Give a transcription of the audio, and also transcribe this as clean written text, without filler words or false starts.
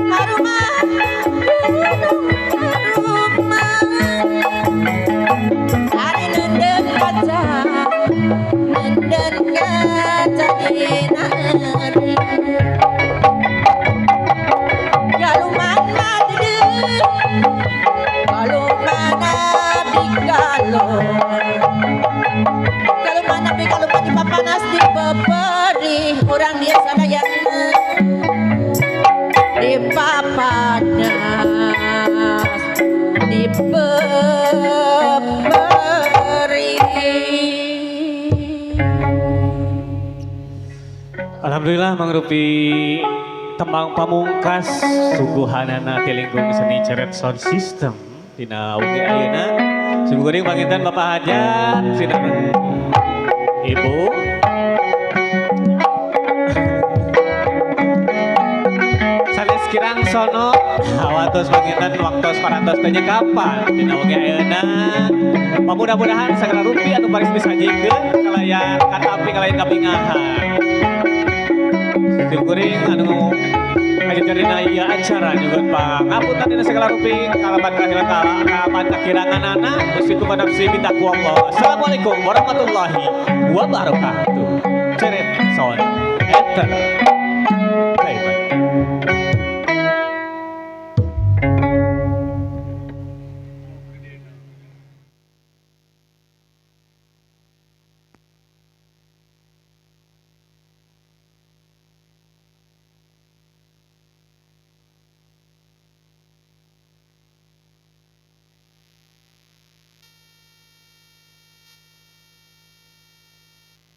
Harumah gunung harumah, ari neundeun kaca, neundeun kaca dina eureun. Galuman mah galuman abdi galon, galuman abdi galuman di papanas di peperi urang dia sadayana di papanas di peperi. Alhamdulillah mangrupi tembang pamungkas suguhanana Tilingkung Seni Ceret Sound System dina wengi ayeuna. Simkuring panginten Bapak Hajat sinareng Ibu sanes kirang sono hawatos panginten waktos parantos teh kapan dina wengi ayeuna. Mudah-mudahan sagala rupi anu baris disajikeun kalayan katampi kalayan kabingahan. Simkuring anu ngajejerina ieu acara juga pangapunten dina segala rupi kalaban kahilang kalaban kakiranganana usiku nafsi bitaqwallah. Assalamualaikum warahmatullahi wabarakatuh. Ceret Sound Entertainment.